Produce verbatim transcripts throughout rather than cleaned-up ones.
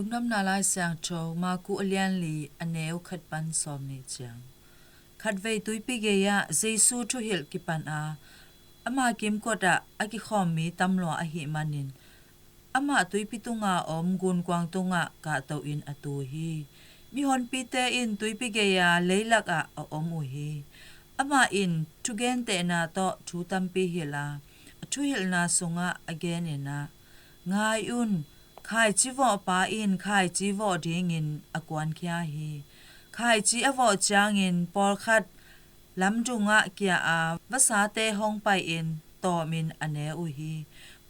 Lungdamna Lai Siangtho Marku a lian li, a neu khat pan sawm nih ciang. Khatvei tuipi gei-ah Jesu thuhilh kipan a, ama kimkotah a kikhawm mi tam lua ahih manin, amah tuipi tunga om gunkuang tungah kahto-in a tu hi. Mihonpite in tuipi gei-a leilakah a om uh hi. Amah in thugentehna tawh thu tampi hilh a, a thuhilhna sungah a genin ah, "Ngai un, khaici vawhpa in khaici vawh dingin a kuankhia hi. Khaici a vawh ciangin pawlkhat lamdungah kia a, vasate hong pai-in tawmin a ne uh hi.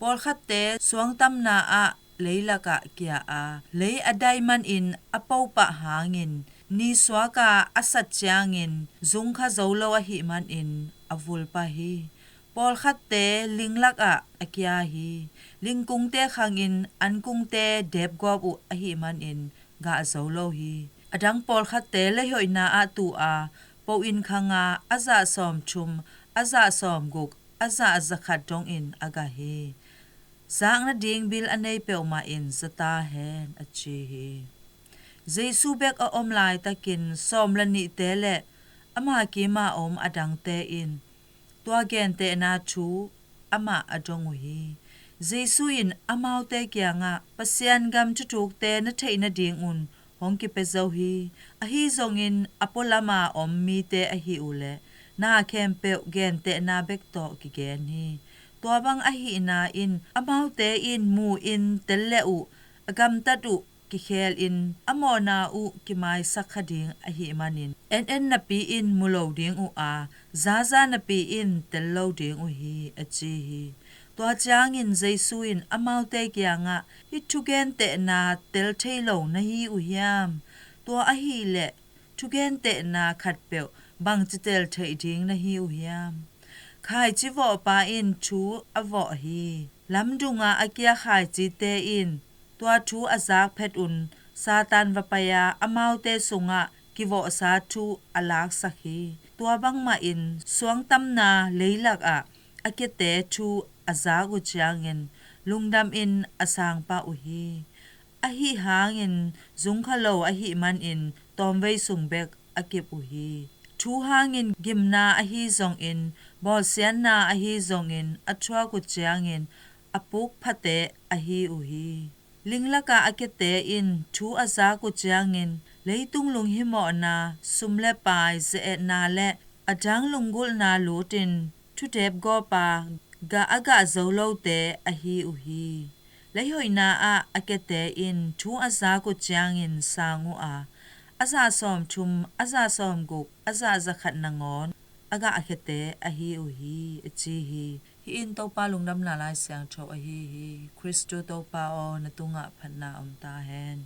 Pawlkhatte suangtamna ah leilakah kia a, lei a dai manin a po pah hangin, nisuaka a sat ciangin zungkha zo lo ahih manin a vulpah hi. Pawlkhatte linglakah a kia hi. Lingkungte khangin ankungte depgawp uh ahih manin gah zo lo hi. A dang pawlkhatte leihoihna ah tu a, po-in khanga a zah sawmthum, a zah sawmguk, a zah zakhat dongin a gah hi. Zak nading bil a nei peuhmah in za ta hen," a ci hi. Jesu bek a om laitakin sawm le nihte le ama kima om a dangte in tua gentehna thu amah a dong uh hi. Jesu in amaute kiangah, "Pasian gam thuthukte na theih nadingun hong kipia zo hi. Ahi zongin a pualama om mite ahi uhleh na khempeuh gentehna bek tawh kigen hi. Tua bang ahihna in amaute in mu-in tel le uh, a gamtat uh kikhelin a mawhna uh kimaisak kha ding ahih manin, en en napi-in mu lo ding uh a, za za napi-in tel lo ding uh hi," a ci hi. Tua ciangin Jesu in amaute kiangah, "Hih thugentehna tel thei lo na hi uh hiam? Tua ahileh thugentehna khatpeuh bangci tel theih ding na hi uh hiam? Khaici vawhpa in thu a vawh hi. Lamdunga a kia khaicite in tua thu a zak phetun Satan va pai-a amaute sungah kivawhsa thu a laksak hi. Tua bangmahin suangtamna leilakah a kiate thu a zak uh ciangin lungdamin a sangpah uh hi. Ahi hangin zungkha lo ahih manin tawmvei sung bek a kip uh hi. Thu hangin gimna ahi zongin, bawlsiatna ahi zongin a thuak uh ciangin a puk phate ahi uh hi. Linglakah a kiate in thu a zak uh ciangin leitung lunghimawhna, sum le pai, ze-etna le a dang lunggulhna lutin thudep gawpa gah a gah zo lote ahi uh hi. Leihoihna ah a kiate in thu a zak uh ciangin sang uh a, a zah sawmthum, a zah sawmguk, a zah zakhat nangawn a gah a khiate ahi uh hi," a ci hi. Hih in Topa Lungdamna Lai Siangtho ahi hi. Khristu Topa aw, na tungah phatna om ta hen.